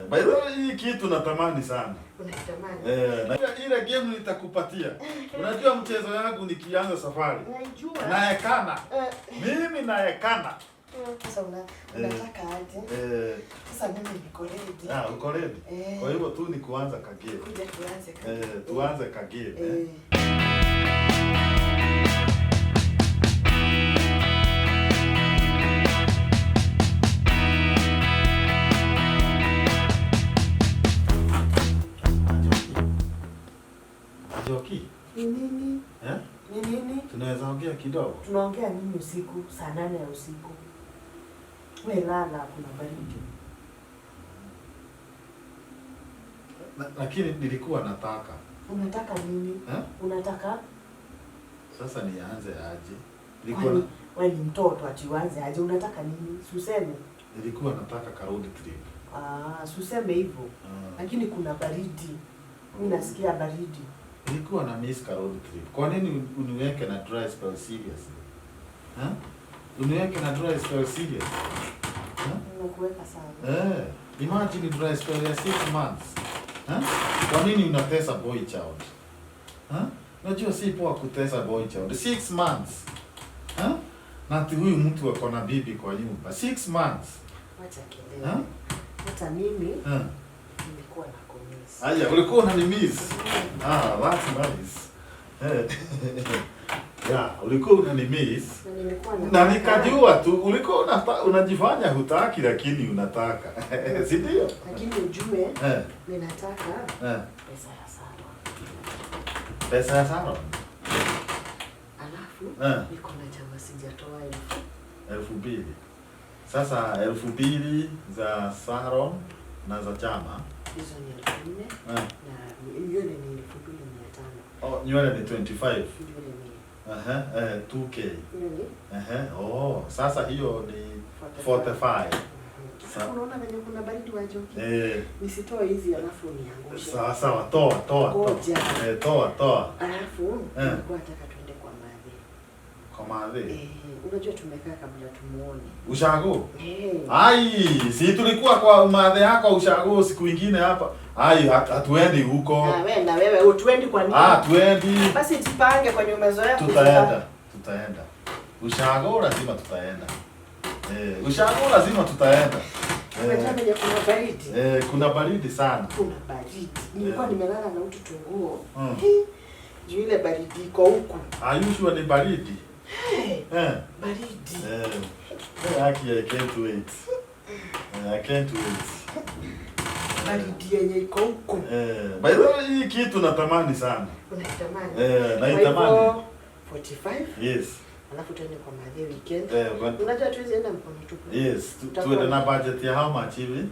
By the way, hii kitu natamani sana. Unaitamani? Eh, na ile game nitakupatia. Unajua mchezo yangu nikianza safari. Naijua. Naekana. Mimi naekana. Sasa unataka aje? Eh, Sasa mimi niko ready. ah, uko ready? Eh. Kwa hivyo tu ni kuanza ka game. Kuja tuanze ka. Eh, tuanze ka game. Eh. Eh. Njoki. Ni nini? Eh? Ni nini? Tunaweza ongea kidogo? Tunaongea nini usiku saa 8 ya usiku? We lala, kuna baridi. Lakini nilikuwa nataka. Unataka nini? Eh? Unataka? Sasa nianze aje? Nilikuwa Kwani wewe ni mtoto ati uanze aje? Unataka nini? Si useme. nilikuwa nataka ka road trip. Ah, si useme hivyo. Ah. Lakini kuna baridi. Mimi nasikia baridi. Nilikuwa na miss ka road trip. Kwa nini uniweke na dry spell seriously? Huh? Uniweke na dry spell seriously? Huh? Nimekuweka sana. Eh, imagine dry spell ya 6 months. Huh? Kwa nini unatesa boy child? Huh? Unajua si poa kutesa boy child. 6 months. Huh? Na ati huyu mtu ako na bibi kwa nyumba. 6 months. Wacha kelele. Huh? Hata mimi Huh? nilikuwa na kumiss. Aya, ulikuwa unanimiss. Ah, that's nice. Eh. Yeah, ulikuwa unanimiss. Na nilikuwa Na nikajua tu ulikuwa unajifanya hutaki lakini unataka. Si ndio? Lakini ujue Eh, ninataka eh. pesa ya salon. Pesa ya salon. Alafu Eh. niko na chama sijatoa elfu 2000. Sasa 2000 za salon na za chama. Hizo ni 4000 Eh. na nywele ni 2500. Oh, nywele ni 25. Nywele ni Aha, eh, 2K. nywele Aha, oh, sasa hiyo ni 45. Sasa unaona venye kuna baridi wa Njoki. Eh, Nisitoe hizi alafu niangushe. sawa sawa, toa toa toa. Ngoja. Eh, toa toa. Alafu Eh. nilikuwa nataka tuende kwa madhe. Kwa madhe. Eh, unajua tumekaa kabla tumuone. Ushago. Eh. Ai, si tulikuwa kwa madhe yako ushago siku ingine hapa. Ai, hatuendi huko. Ah, wewe na wewe utuendi kwa nini? Ah, hatuendi. Basi jipange kwenye umezoea Tutaenda, tutaenda. Ushago lazima tutaenda. Eh, ushago lazima tutaenda. Unajua Eh, venye kuna baridi. eh, kuna baridi sana. Kuna baridi. Nilikuwa Eh. nimelala na utu tunguo. Mm. Juu ile baridi iko huku. Are you sure ni baridi? Hey, Eh. baridi. Eh, eh, haki, I can't wait. Eh, I can't wait. Baridi yenye iko huku. Eh, by the way, hii kitu natamani sana. Unaitamani? Eh, Kwa naitamani. hivyo, 45 Yes. alafu tuende kwa madhe weekend. Eh, Unajua tuwezi enda mkono tupu. yes, tuende na budget ya how much hivi?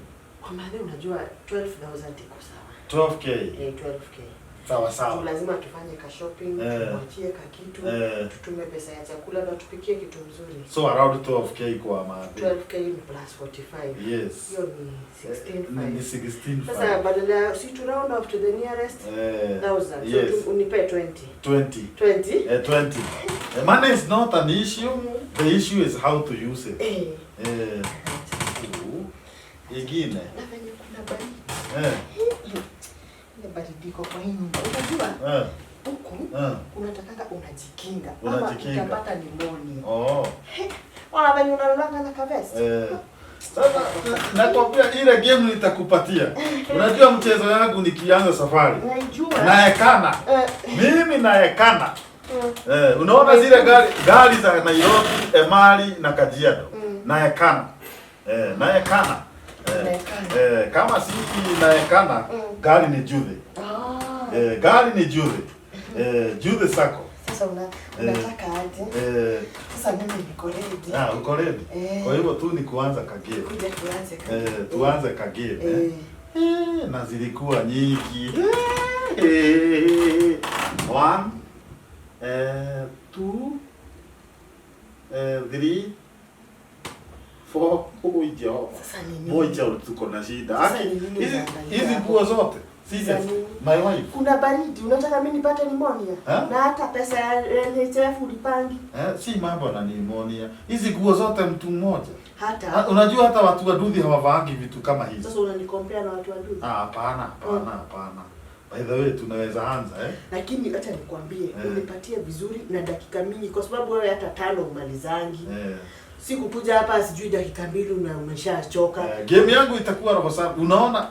Kwa madhe unajua 12,000 iko sawa. 12K. Eh, 12K. Sawa Tu sawa. lazima tufanye ka shopping, Eh. tumwachie ka kitu, Eh. tutume pesa ya chakula na tupikie kitu mzuri. So around 12K kwa madhe. 12K ni plus 45. Yes. Hiyo ni 16,500. Ni 16,500. Sasa badala ya si to round off to the nearest Eh, 1000. So yes. unipe 20. 20. 20? Eh, 20. Eh, money is not an issue. The issue is how to use it. Eh. Eh, ingine. Na venye kuna baridi. Eh, Ile baridi iko kwa hii nyumba. Unajua eh, huku eh. unatakanga unajikinga. Ama Unajikinga. utapata pneumonia. Oh. Wala venye unalalanga na kavest. Eh. Sasa nakwambia ile game nitakupatia. Unajua mchezo yangu nikianza safari. Naijua. Naekana. Eh. Mimi naekana. Mm. Eh, unaona zile gari za Nairobi, Emali na Kajiado. Mm. Naekana. Eh, naekana. Eh, Naekana. eh, kama si naekana, Mm. gari ni Juve. Ah. Eh, gari ni Juve. Eh, Juve Sacco. Sasa unataka aje? Eh, Sasa mimi niko ready. ah, uko ready? Eh. Kwa hivyo tu ni kuanza ka game. Kuja tuanze ka. Eh, tuanze ka game. Eh. Eh. Eh, na zilikuwa nyingi. Eh, 1, 2, 3, 4. Oh, Jehova. Sasa ni nini? Moja tuko na shida. Sasa Aki, ni nini hizi unaangalia hizi hapo? nguo zote. Serious. Sasa nini? My wife. Kuna baridi, unataka mimi nipate pneumonia? Ha? Na hata pesa ya NHIF ulipangi. Eh, si mambo na pneumonia. Hizi nguo zote mtu mmoja. Hata Unajua hata watu wa nduthi hawavaangi vitu kama hizi. Sasa unanicompare na watu wa nduthi? Ah, hapana, hapana, hapana. By the way, tunaweza anza, eh? Lakini acha nikwambie, Eh. unipatie vizuri na dakika mingi, kwa sababu wewe hata tano umalizangi. Eh. Sikukuja hapa sijui dakika 2 na umeshachoka. Eh, game yangu itakuwa roho safi. Unaona,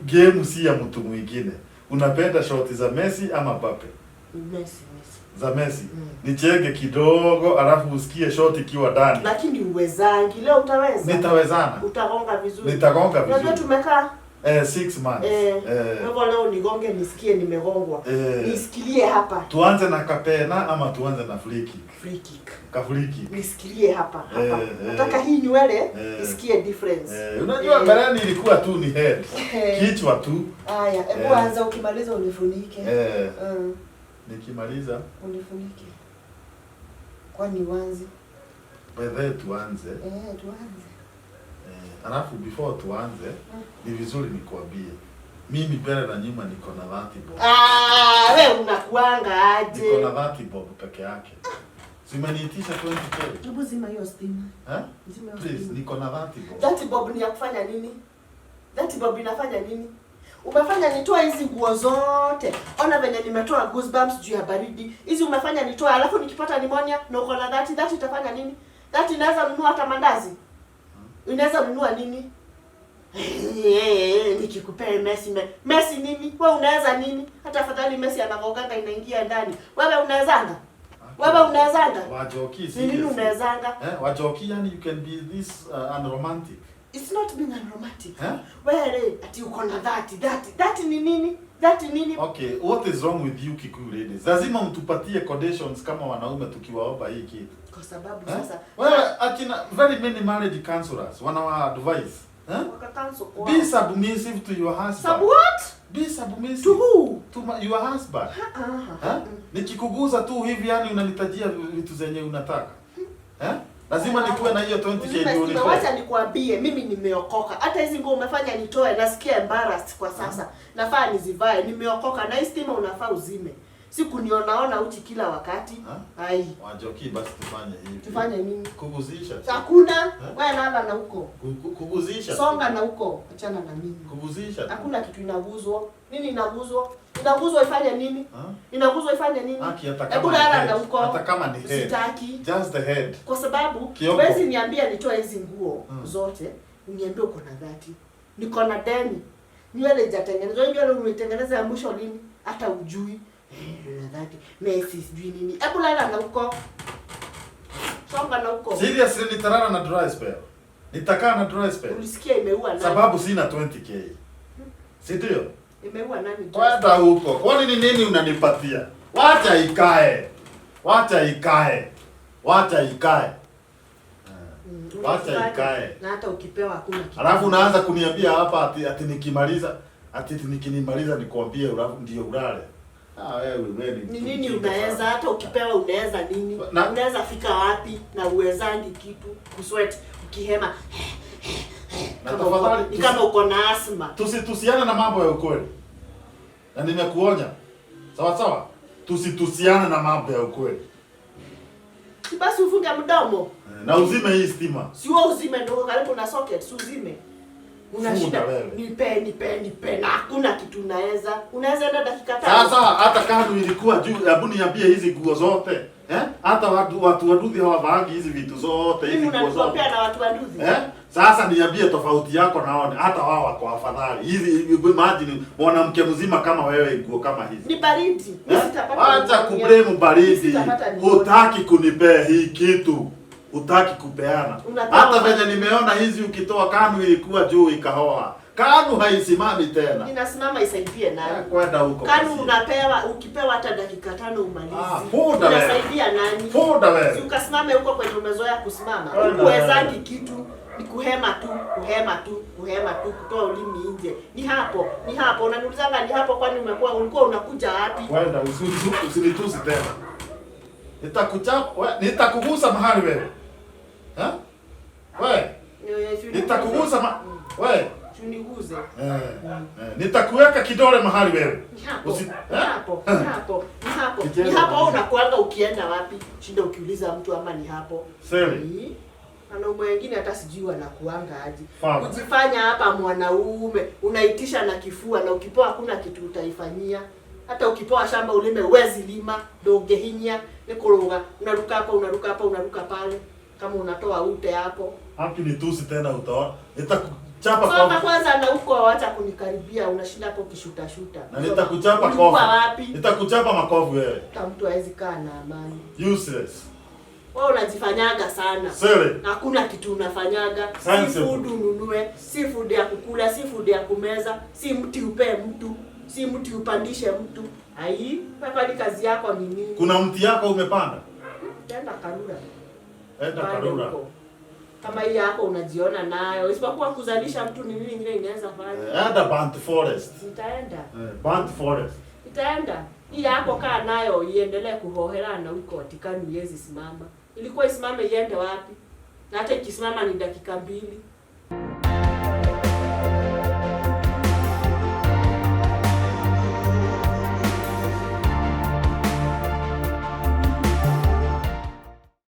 game si ya mtu mwingine. Unapenda shoti za Messi ama Mbappe? Messi, Messi. Za Messi. Mm. Nicheke kidogo alafu usikie shoti ikiwa ndani. Lakini uwezangi, leo utaweza. Nitawezana. Utagonga vizuri. Nitagonga Unajua vizuri. tumekaa 6 months. Kwa hivyo leo nigonge nisikie nimegongwa. Nisikilie hapa. Tuanze na kapena ama tuanze na free kick? Free kick. Ka free kick. Nisikilie hapa hapa. Nataka hii nywele isikie difference. Unajua mbeleni ilikuwa tu ni head. Kichwa tu. Haya, hebu anza, ukimaliza unifunike. Nikimaliza Unifunike. Kwani uanze? By the way, tuanze. Tuanze. Alafu before tuanze, ni vizuri nikuambie. Mimi mbele na nyuma niko na 30 bob. Ah, wewe unakuanga aje? Niko na 30 bob peke yake. Si umeniitisha 20K? Hebu zima hiyo stima. Eh? Zima hiyo Please, stima. niko na 30 bob. 30 bob ni ya kufanya nini? 30 bob inafanya nini? Umefanya nitoe hizi nguo zote. Ona venye nimetoa goosebumps juu ya baridi. Hizi umefanya nitoe, alafu nikipata pneumonia na uko na 30, 30 itafanya nini? 30 inaweza nunua hata mandazi. Inaweza nunua nini? Nikikupea Messi, Messi nini? Wewe unaweza nini? Hata afadhali Messi anagonganga inaingia ndani. Wewe unawezanga? Wewe unawezanga? Wajoki, Ni nini seriously. unawezanga? Wajoki, yani you can be this unromantic. It's not being unromantic. Eh? Wewe ati uko na 30, 30. 30 ni nini? 30 nini? Okay, what is wrong with you Kikuyu ladies? Lazima mtupatie conditions kama wanaume tukiwaomba hii kitu. Kwa sababu Eh? sasa Wewe akina very many marriage counselors wanawa advise. Eh? Waka-counsel kwa. Be submissive to your husband. Sub what? Be submissive. To who? To your husband. Ah. Eh? Nikikuguza tu hivi yani unanitajia vitu zenye unataka. Eh? Lazima nikuwe na hiyo 20K ndio unipe. Wacha nikuambie, mimi nimeokoka. Hata hizi nguo umefanya nitoe, nasikia embarrassed kwa sasa. Nafaa nizivae, nimeokoka na hii stima unafaa uzime. Si kunionaona uchi kila wakati. Ha? Ai. Wajoki, basi tufanye hivi. Tufanye nini? Kuguzisha. Hakuna. Wewe lala na huko. Kuguzisha. Songa na huko. Achana na mimi. Kuguzisha. Hakuna kitu inaguzwa. Nini inaguzwa? Inaguzwa ifanye nini? Ha? Inaguzwa ifanye nini? Haki hata Hebu kama ni lala head. na huko. Hata kama ni head. Sitaki. Just the head. Kwa sababu Kioko. huwezi niambia nitoe hizi nguo zote, uniambie uko na 30. Niko na deni. Nywele hajatengenezwa, nywele umetengeneza ya mwisho lini? Hata ujui. Na 30. Messi sijui nini. Hebu lala na huko. Songa na huko. Seriously, nitalala na dry spell. Nitakaa na dry spell. Ulisikia imeua nani? Sababu sina 20K. Si ndio? Imeua nani? Kwenda huko. Kwani ni nini unanipatia? Wacha ikae. Wacha ikae. Wacha ikae. Wacha Unakifanya. ikae. Na hata ukipewa hakuna kitu. Alafu unaanza kuniambia hapa ati nikimaliza ati nikinimaliza nikwambie ndio ulale. Ah, wewe wewe ni Ni nini mjinga unaweza sana. hata ukipewa unaweza nini? Unaweza fika wapi na uwezangi kitu kusweat ukihema. Na Kama uko- tafadhali, ni kama uko na asthma. Tusitusiane na mambo ya ukweli. Na nimekuonya. Sawa sawa? Tusitusiane na mambo ya ukweli. Si basi ufunge mdomo. Na uzime hii stima. Si wewe uzime ndio uko karibu na socket, si uzime. Una Funda shida. wewe. Nipe, nipe, nipe. Na hakuna kitu unaweza. Unaweza enda dakika 5. Sasa hata KANU ilikuwa juu, hebu niambie hizi nguo zote. Eh? Hata watu wa nduthi hawavaangi hizi vitu zote, hizi Mimi nguo zote. unanikompea na watu wa nduthi. Eh? Sasa niambie tofauti yako naone hata wao wako afadhali. Hizi imagine mwanamke mzima kama wewe nguo kama hizi. Ni baridi. Mimi Eh? sitapata. Acha kublame baridi. Sitapata pneumonia. Hutaki kunipea hii kitu. Hutaki kupeana. Unatoa Hata venye nimeona hizi ukitoa KANU ilikuwa juu ikahoa. KANU haisimami tena. Inasimama isaidie nani? Kwenda huko. KANU basi. unapewa, ukipewa hata dakika 5 umalizi. Ah, funda wewe. Unasaidia nani? Funda wewe. Si ukasimame huko kwenye umezoea kusimama. Kwenda Huwezangi wewe. kitu. Ni kuhema tu, kuhema tu, kuhema tu, kutoa ulimi nje. Ni hapo, ni hapo. Unaniulizanga ni hapo kwani umekuwa ulikuwa unakuja wapi? Kwenda usinitusi tena. Nitakuchapa, nitakugusa mahali wewe. Ha? Wewe, nitakugusa wewe. Uniguze. Nitakuweka kidole mahali wewe. Ni hapo. Usi- Ni eh? hapo, ni hapo, ni hapo. Kicheza Ni hapo kabisa. wewe unakuanga ukienda wapi? Shinda ukiuliza mtu ama ni hapo. Seli. Ni? Wanaume wengine hata sijui wanakuanga aje. Fala. Kujifanya hapa mwanaume, unaitisha na kifua na ukipoa hakuna kitu utaifanyia. Hata ukipoa shamba ulime huwezi lima, ndũngĩhinyia, nĩ kũrũga, unaruka hapa, unaruka hapa, unaruka pale. Kama unatoa ute hapo. Hapi ni tusi tena utaona. Nitakuchapa Soma kofi. kwanza na huko wacha kunikaribia, unashinda hapo ukishuta shuta. Na nitakuchapa Ulikuwa kofi. wapi? Nitakuchapa makofi wewe. Hata mtu hawezi kaa na amani. Useless. Wewe unajifanyaga sana. Sele. Na hakuna kitu unafanyaga. Si Sensible. food ununue, si food ya kukula, si food ya kumeza, si mti upee mtu, si mti upandishe mtu. Ai, kwani kazi yako ni nini? Kuna mti yako umepanda? Enda Karura. Enda Pande Karura. huko. Kama hii yako unajiona nayo, isipokuwa kuzalisha mtu ni nini ingine inaweza fanya? Enda Bantu Forest. Nitaenda. Bantu Forest. Itaenda. Hii yako kaa nayo iendelee kuhoherana huko Tikanu iwezi simama. Ilikuwa isimame iende wapi? Na hata ikisimama ni dakika 2.